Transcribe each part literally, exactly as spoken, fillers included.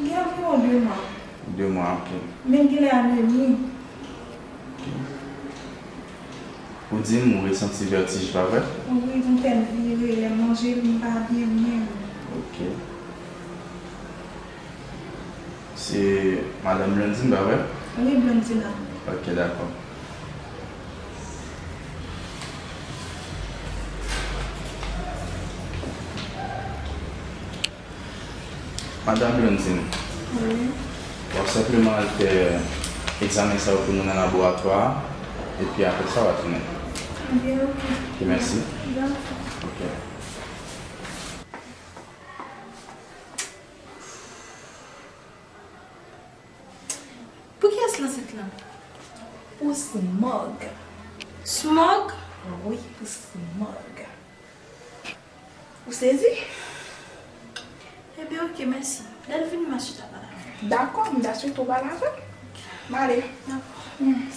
Gen anviwon de mwa. De mwa, ok. Men genlè a demi. Ok. Ou di m ou resanti vètij, pa vre? Wi, m fè m vire, lè m manje, m pa byen byen. Ok. Se Madanm Blondine, pa vre? Wi, Blondina. Ok, dakò. Madanm Blondine, wi, w ap senpleman al fè egzamen sa yo pou nou nan laboratwa a, epi apre sa, w a tounen. Ebyen, ok. Ok, mèsi. Dakò. Ok. Pou kiyès lanset lan? Pou Smog. Smog? Wi, pou Smog. Ou sezi? Ebyen, ok, mèsi. Lè l vini, m a chita pale avè l. Dakò, m ta swete w pale avè l. M ale. Dakò. Hmm.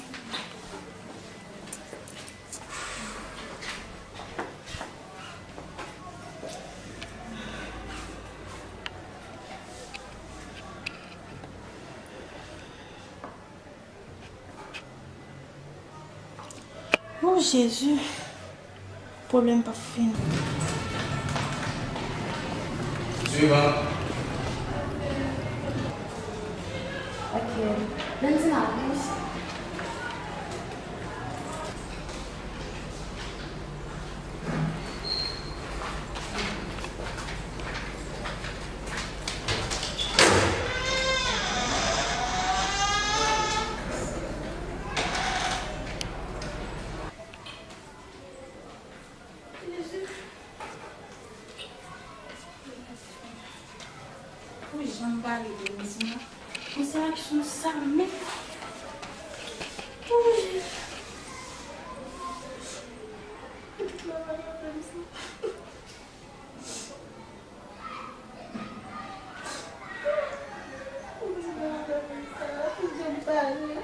O Jezi, pwoblèm p ap fini. Swivan. Ok. Blondina, vin isi. Pou jan m pale de Rosina, pou se aksyon sa menm. Pou jan. Pou jan m pale.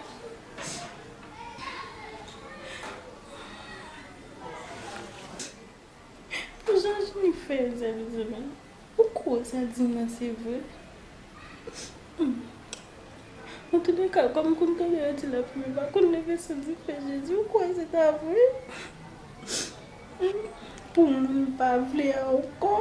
Jan Jennifer sèvis ou menm. Ou kwè sa l di m nan se vre? Hmm. Antouleka, kòm m konn tande yo di laplimen pa konn leve san dife, Jezi, ou kwè se ta vre? Hmm. Pou moun pa vle a ankò.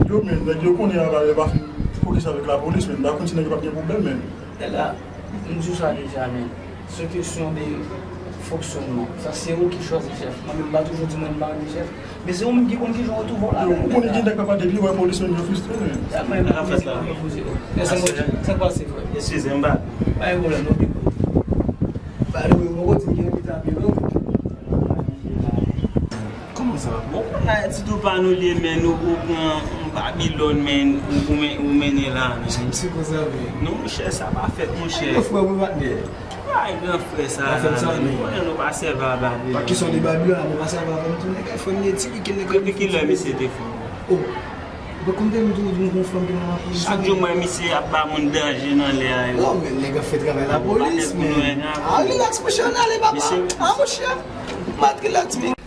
Yo, men, nèg yo konnen a, yo pa fin fokis avèk lapolis, men m pa konn si nèg yo p ap gen pwoblèm, men. E la, m di w sa deja, men se kesyon de fonksyònman. Sa se ou ki chwazi chèf. Mwen menm, m pa toujou di mwen m pa renmen chèf. Men se ou menm ki konn kijan w retwouve w ladan l. Ou konnen gen nèg k ap pale depi w wè polis menm yo fristre, men. Sa k fèt la? Sa k pase, frè? Eskize m, pa. Pa gen pwoblèm, non, big bro. Ba, nou, nou, nou, nou, Kòman sa va? Bon, konn Ayiti tou pa nou li ye, men nou, ou pran yon Babilòn, men ou, ou men, ou mennen la, men. Jan misye koze avè w. Non, monchè, sa pa fèt, monchè. Ay, gran frè, ou patnè. Pa gen gran frè sa la, men. Ou konnen nou pa sèvi a Babilòn. Pa kesyon de Babilòn la, nou pa sèvi avè m tou, nèg, fò n etidye nèg. Depi kilè misye te fè w? Oh. Ou pa konn tèlman tou, nou gon fanm ki nan lapolis. Chak jou m wè misye ap ba moun danje nan lè a yo. Non, men nèg ap fè travay lapolis, men. Ah, relax, monchè, ann ale, papa. Ah, monchè. Mad relax, men.